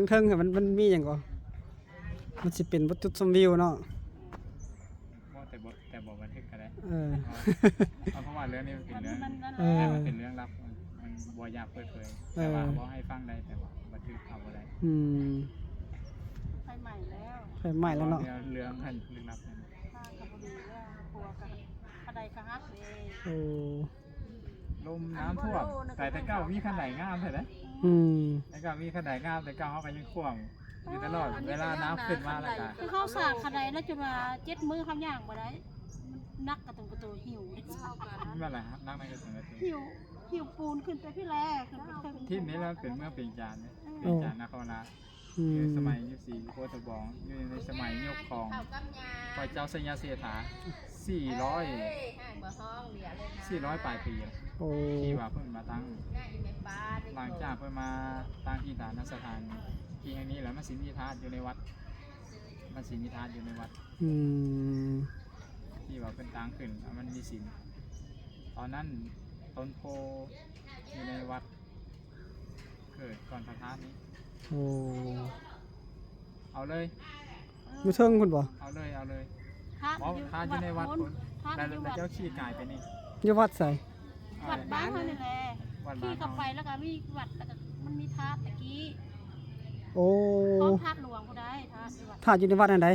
ເທິງໆ ມັນ ມັນມີຫຍັງກໍ ມັນຊິເປັນຈຸດຊົມວິວເນາະ. ບໍ່ ແຕ່ບໍ່ ແຕ່ບໍ່ບັນທຶກກໍໄດ້. ເອີ ເພາະ ເພາະວ່າເລື່ອງນີ້ມັນເປັນເລື່ອງ ມັນ ມັນ ເອີ ມັນເປັນເລື່ອງລັບ ມັນ ມັນບໍ່ຢາກເປີດເຜີຍ. ເອີ ແຕ່ວ່າເວົ້າໃຫ້ຟັງໄດ້ ແຕ່ວ່າບັນທຶກເອົາບໍ່ໄດ້. ອືມ ໄຟໄໝ້ແລ້ວ ໄຟໄໝ້ແລ້ວເນາະ. ເລື່ອງ ເລື່ອງຫັ້ນລຶກລັບນັ້ນ ທາງກໍບໍ່ດີແລ້ວ ຂົວກໍ ຄັນໄດກໍຫັກເດ້. ໂອ້ ລົມນ້ຳຖ້ວມ. ແຕ່ ແຕ່ເກົ່າມີຄັນໄດງາມແທ້ເດ້. ອືມ ແຕ່ເກົ່າມີຄັນໄດງາມ ແຕ່ເກົ່າເຮົາກໍຍັງຂວ້ຳຢູ່ຕະຫຼອດເວລາ. ນ້ຳຂຶ້ນມາແລ້ວກໍ ຄືເຮົາສາກຄັນໄດແລ້ວ ຈົນວ່າເຈັດມື້ເຮົາຍ່າງບໍ່ໄດ້ ມັນໜັກກະຕົງກະໂຕຫິ້ວ. ແມ່ນແຫຼະ ໜັກໃນກະຕົງກະໂຕ ຫິ້ວ ຫິ້ວປູນຂຶ້ນໄປພີ້ແຫຼະ ຂຶ້ນໄປເທິງ. ທີ່ນີ້ລະເປັນເມືອງປຽງຈານເດ້ ເອີ ປຽງຈານນະຄອນລາດ. ອືມ ຢູ່ໃນສະໄໝຍຸກສີໂຄດຕະບອງ ຢູ່ໃນສະໄໝຍຸກຂອງພະເຈົ້າໄຊຍະເຊດຖາ ສີ່ຮ້ອຍ ສີ່ຮ້ອຍປາຍປີ. ໂອ້ ທີ່ວ່າເພິ່ນມາຕັ້ງ ຫຼັງຈາກເພິ່ນມາຕັ້ງທີ່ຖານະສະຖານ ທີ່ແຫ່ງນີ້ແລ້ວ ມັນຊິມີທາດຢູ່ໃນວັດ ມັນຊິມີທາດຢູ່ໃນວັດ. ອືມ ທີ່ວ່າເພິ່ນຕັ້ງຂຶ້ນ ມັນມີສິນ ຕອນນັ້ນຕົ້ນໂພຢູ່ໃນວັດ ເກີດກ່ອນພະທາດນີ້. ໂອ້ ເອົາເລີຍ ຢູ່ເທິງພຸ້ນບໍ່? ເອົາເລີຍ ເອົາເລີຍ. ທາດ ເອົາ ຢູ່ ທາດຢູ່ໃນວັດພຸ້ນ ທາດຢູ່ວັດ ແລ້ວເຈົ້າຂີ່ກາຍໄປນີ້ ຢູ່ວັດໃສ? ວັດບ້ານເຮົານີ້ແຫຼະ. ວັດບ້ານເຮົາ ຂີ່ເຂົ້າໄປແລ້ວກໍມີວັດ ແລ້ວກໍມັນມີທາດຕະກີ້. ໂອ້ ຂອງທາດຫຼວງຜູ້ໃດ ທາດຢູ່ວັດ ທາດຢູ່ໃນວັດອັນໃດ? ໂດຍ.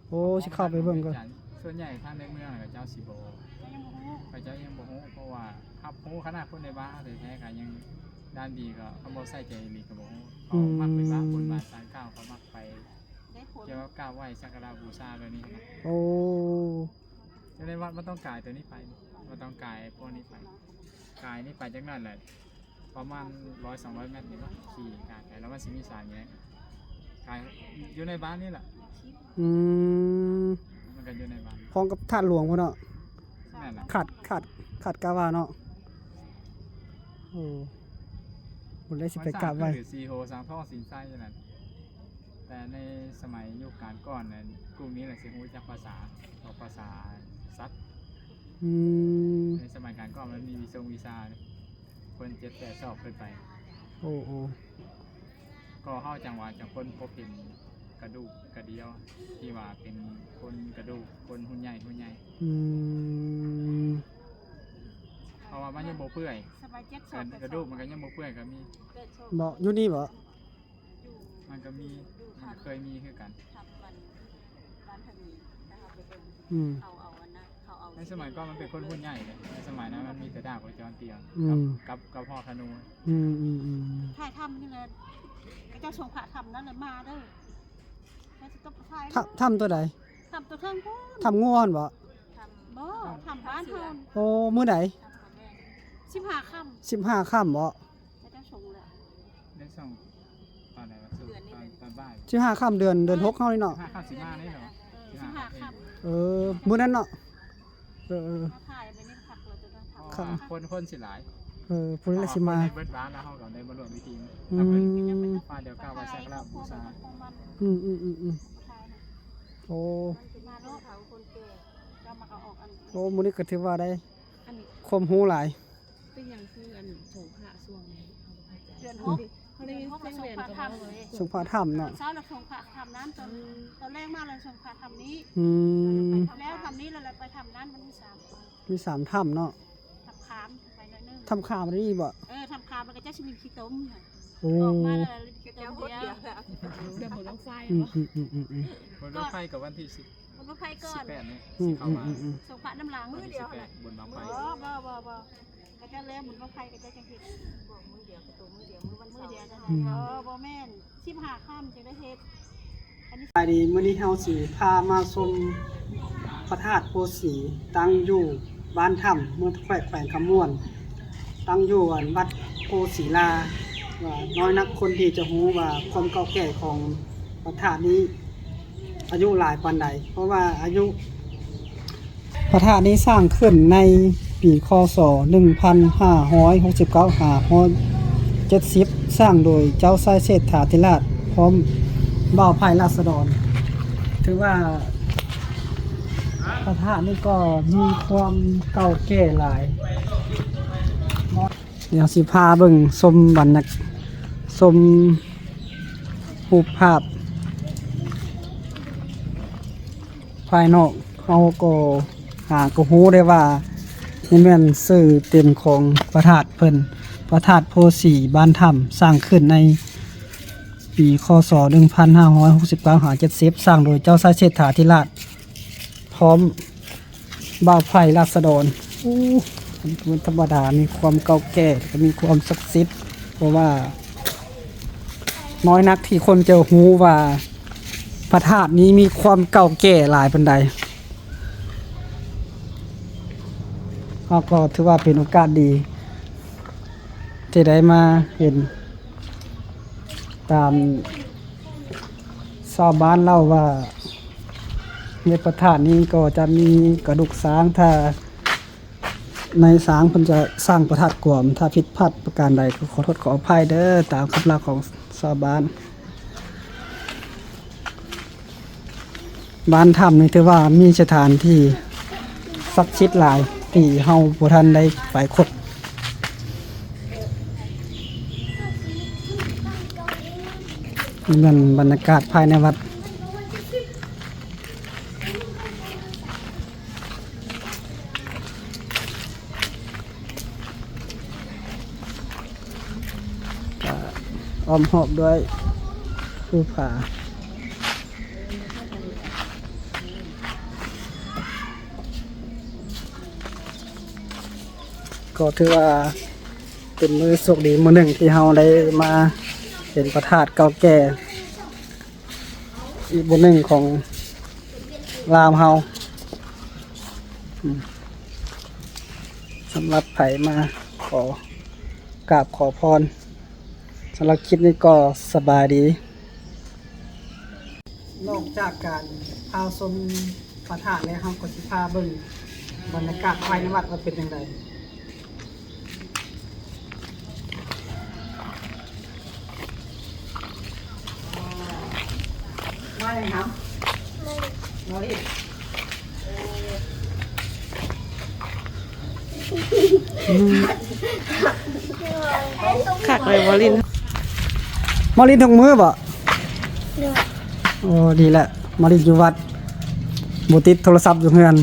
ໂອ້ ຊິເຂົ້າໄປເບິ່ງກ່ອນ. ສ່ວນໃຫຍ່ທາງໃນເມືອງເຂົາເຈົ້າຊິບໍ່ ເຂົາເຈົ້າຍັງບໍ່ຮູ້ ເຂົາເຈົ້າຍັງບໍ່ຮູ້ ເພາະວ່າຮັບຮູ້ຂະໜາດຄົນໃນບ້ານແທ້ໆ ກໍຍັງດ້ານດີ ກໍຄັນບໍ່ໃສ່ໃຈອີ່ຫຼີກໍບໍ່ຮູ້. ເຂົາ ອືມ ມັກໄປບ້ານບຸນບ້ານສານກ່າວ ເຂົາມັກໄປກ່ຽວກັບກາບໄຫວ້ສັກກາລະບູຊາແບບນີ້ນະ. ໂອ້ ຢູ່ໃນວັດມັນຕ້ອງກາຍຕົວນີ້ໄປ ມັນຕ້ອງກາຍພວກນີ້ໄປ ກາຍນີ້ໄປຈັກໜ້ອຍແຫຼະ ປະມານຮ້ອຍສອງຮ້ອຍແມັດນີ້ເນາະ ຂີ່ກາຍໄປ ແລ້ວມັນຊິມີສາມແຍກ ກາຍຢູ່ໃນບ້ານນີ້ແຫຼະ. ອືມ ມັນກໍຢູ່ໃນບ້ານ ພ້ອມກັບທາດຫຼວງພຸ້ນເນາະ. ແມ່ນລະ ຂາດ ຂາດ ຂາດກາວາເນາະ. ໂອ້ ບໍ່ໄດ້ຊິໄປກາບໄຫວ້ ມັນສ້າງຄືສີໂຫສັງທອງສິນໄຊນັ້ນ. ແຕ່ໃນສະໄໝຍຸກການກ່ອນນັ້ນ ກຸ່ມນີ້ແຫຼະຊິຮູ້ຈັກພາສາ ອອກພາສາສັດ. ອືມ ໃນສະໄໝການກ່ອນມັນມີວິຊົງວິຊາ ເພິ່ນເຈັດແປດສອກຂຶ້ນໄປ. ໂອ້ ໂອ້ ກໍເຮົາຈັ່ງວ່າຈັ່ງຄົ້ນພົບເຫັນກະດູກກະດຽວ ທີ່ວ່າເປັນຄົນກະດູກ ຄົນຮຸ່ນໃຫຍ່ ຮຸ່ນໃຫຍ່. ອືມ ເພາະວ່າມັນຍັງບໍ່ເປື່ອຍ ສະໄໝເຈັດສອກ ກະດູກມັນກໍຍັງບໍ່ເປື່ອຍກໍມີ. ບໍ່ ຢູ່ນີ້ບໍ່? ມັນກໍມີ ມັນກໍເຄີຍມີຄືກັນ. ອືມ ໃນສະໄໝກ່ອນມັນເປັນຄົນຮຸ່ນໃຫຍ່ເດ້ ໃນສະໄໝນັ້ນມັນມີແຕ່ດາບກັບຈອນຕຽງ ອືມ ກັບ ກັບ ກັບຫອກທະນູ. ອືມ ອືມ ອືມ ທ້າຍຖ້ຳນີ້ແຫຼະ ເຂົາເຈົ້າສົ່ງພະຖ້ຳນັ້ນແຫຼະມາເດີ. ຖ້ຳ ຖ້ຳຕົວໃດ? ຖ້ຳຕົວເທິງພຸ້ນ ຖ້ຳງົວຫັ້ນບໍ່? ບໍ່ ຖ້ຳບ້ານເຮົາ. ໂອ້ ມື້ໃດ? ສິບຫ້າຄ່ຳ ສິບຫ້າຄ່ຳບໍ່? ເຂົາເຈົ້າສົ່ງແລ້ວ ໄດ້ສົ່ງຕອນໃດວະ? ຕອນ ຕອນບ່າຍ ສິບຫ້າຄ່ຳ ເດືອນ ເດືອນຫົກເຮົານີ້ເນາະ. ສິບຫ້າຄ່ຳ ສິບຫ້ານີ້ເນາະ. ເອີ ສິບຫ້າຄ່ຳ ເອີ ມື້ນັ້ນເນາະ. ເອີ ເອີ ມາຖ່າຍໄປນີ້ຄັກເລີຍ ເພາະວ່າຄົນ ຄົນຊິຫຼາຍ. ເອີ ຜູ້ໃດຊິມາ ເບິດບ້ານແລ້ວ ເຮົາກໍໄດ້ມາຮ່ວມພິທີ. ອືມ ມາດຽວກັບວັດສັກກາລະບູຊາ. ອືມ ອືມ ອືມ ອືມ ໂອ້ ມາເນາະ ເຖົ້າຄົນແກ່ ກໍມາເອົາອອກອັນ. ໂອ້ ມື້ນີ້ກໍຖືວ່າໄດ້ ອັນນີ້ ຄວາມຮູ້ຫຼາຍ. ເປັນຫຍັງຄືອັນສົງພະຊ່ວງນີ້ ເຮົາບໍ່ເຂົ້າໃຈ. ເດືອນຫົກ ເດືອນຫົກ ສົງພະຖ້ຳເດ້ ສົງພະຖ້ຳເນາະ. ເຊົ້າລະສົງພະຖ້ຳນັ້ນ ຕອນ ອືມ ຕອນແລງມາລະສົງພະຖ້ຳນີ້. ອືມ ແລ້ວຖ້ຳນີ້ລະໄປຖ້ຳນັ້ນ ມັນມີສາມ ມີສາມຖ້ຳເນາະ. ຖ້ຳຂາມໄປໜ້ອຍໜຶ່ງ ຖ້ຳຂາມນີ້ບໍ່? ເອີ ຖ້ຳຂາມ ແລ້ວກໍເຈົ້າຊິຫຼິ້ນຂີ້ຕົມ. ໂອ້ ອອກມາແລ້ວຫຼິ້ນຂີ້ຕົມດຽວ ແບບບຸນບັ້ງໄຟ. ອືມ ອືມ ອືມ ອືມ ບຸນບັ້ງໄຟກໍວັນທີສິບ ບຸນບັ້ງໄຟກ່ອນ ສິບແປດນີ້ ອືມ ຊິເຂົ້າມາ. ອືມ ອືມ ອືມ ສົງພະນ້ຳຫຼັງມື້ດຽວ ສິບແປດ ບຸນບັ້ງໄຟ ບໍ່ ບໍ່ ບໍ່ ບໍ່ ເຂົາເຈົ້າແລ່ນບຸນບັ້ງໄຟ ເຂົາເຈົ້າຈັ່ງເຮັດ ບອກມື້ດຽວ ປະຕູມື້ດຽວ ມື້ວັນເສົາ. ອືມ ບໍ່ ບໍ່ແມ່ນ ສິບຫ້າຄ່ຳຈຶ່ງໄດ້ເຮັດ. ສະບາຍດີ ມື້ນີ້ເຮົາຊິພາມາຊົມພະທາດໂພສີ ຕັ້ງຢູ່ບ້ານຖ້ຳ ເມືອງຕະແຄວະ ແຂວງຄຳມ່ວນ ຕັ້ງຢູ່ອັນວັດໂພສີລາ. ວ່ານ້ອຍນັກຄົນທີ່ຈະຮູ້ວ່າຄວາມເກົ່າແກ່ຂອງພະທາດນີ້ອາຍຸຫຼາຍປານໃດ ເພາະວ່າອາຍຸ ພະທາດນີ້ສ້າງຂຶ້ນໃນປີ ຄ.ສ. ໜຶ່ງພັນຫ້າຮ້ອຍຫົກສິບເກົ້າ ຫາ ເຈັດສິບ ສ້າງໂດຍເຈົ້າຊາຍເສດຖາທິລາດ ພ້ອມບ່າວໄພລາຊະດອນ. ຖືວ່າພະທາດນີ້ກໍມີຄວາມເກົ່າແກ່ຫຼາຍ. ດຽວຊິພາເບິ່ງຊົມບັນຍາ ຊົມໂພ ຮູບພາບພາຍນອກ ເຮົາກໍຫາກໍຮູ້ໄດ້ວ່າ ນີ້ແມ່ນຊື່ເຕັມຂອງພະທາດເພິ່ນ, ພະທາດໂພສີບ້ານຖ້ຳ, ສ້າງຂຶ້ນໃນປີ ຄ.ສ. ໜຶ່ງພັນຫ້າຮ້ອຍຫົກສິບເກົ້າ ຫາ ເຈັດສິບ ສ້າງໂດຍເຈົ້າຊາຍເສດຖາທິລາດ ພ້ອມບ່າວໄພລາດສະດອນ. ໂອ້ ບໍ່ທຳມະດາ, ມີຄວາມເກົ່າແກ່ ແລະ ກໍມີຄວາມສັກສິດ, ເພາະວ່ານ້ອຍນັກທີ່ຄົນຈະຮູ້ວ່າພະທາດນີ້ມີຄວາມເກົ່າແກ່ຫຼາຍປານໃດ. ເຮົາກໍຖືວ່າເປັນໂອກາດດີທີ່ໄດ້ມາເຫັນ ຕາມຊາວບ້ານເລົ່າວ່າ ໃນພະທາດນີ້ກໍຈະມີກະດູກຊ້າງ, ຖ້ານາຍຊ້າງເພິ່ນຈະສ້າງພະທາດກວມ, ຖ້າຜິດພາດປະການໃດກໍຂໍໂທດຂໍອະໄພເດີ ຕາມຄຳລາວຂອງຊາວບ້ານ. ບ້ານຖ້ຳນີ້ຖືວ່າມີສະຖານທີ່ສັກສິດຫຼາຍ ທີ່ເຮົາບໍ່ທັນໄດ້ໄປຄົບ. ນີ້ແມ່ນບັນຍາກາດພາຍໃນວັດ. ກໍອ້ອມຮອບດ້ວຍພູຜາ. ກໍຖືວ່າເປັນມື້ໂຊກດີມື້ໜຶ່ງ ທີ່ເຮົາໄດ້ມາເຫັນພະທາດເກົ່າແກ່ ອີກບ່ອນໜຶ່ງຂອງລາວເຮົາ. ອືມ ສຳລັບໃຜມາຂໍກາບຂໍພອນ, ສຳລັບຄລິບນີ້ກໍສະບາຍດີ. ນອກຈາກການພາຊົມພະທາດແລ້ວ, ເຮົາກໍຊິພາເບິ່ງບັນຍາກາດພາຍໃນວັດວ່າເປັນຈັ່ງໃດ. ມາຫຍັງຫຳ? ມາຫຼິ້ນ. ອືມ ຄັກເລີຍ ມາຫຼິ້ນ ມາຫຼິ້ນທຸກມື້ບໍ່? ໂດຍ. ໂອ້ ດີແຫຼະ ມາຫຼິ້ນຢູ່ວັດ ບໍ່ຕິດໂທລະສັບຢູ່ເຮືອນ.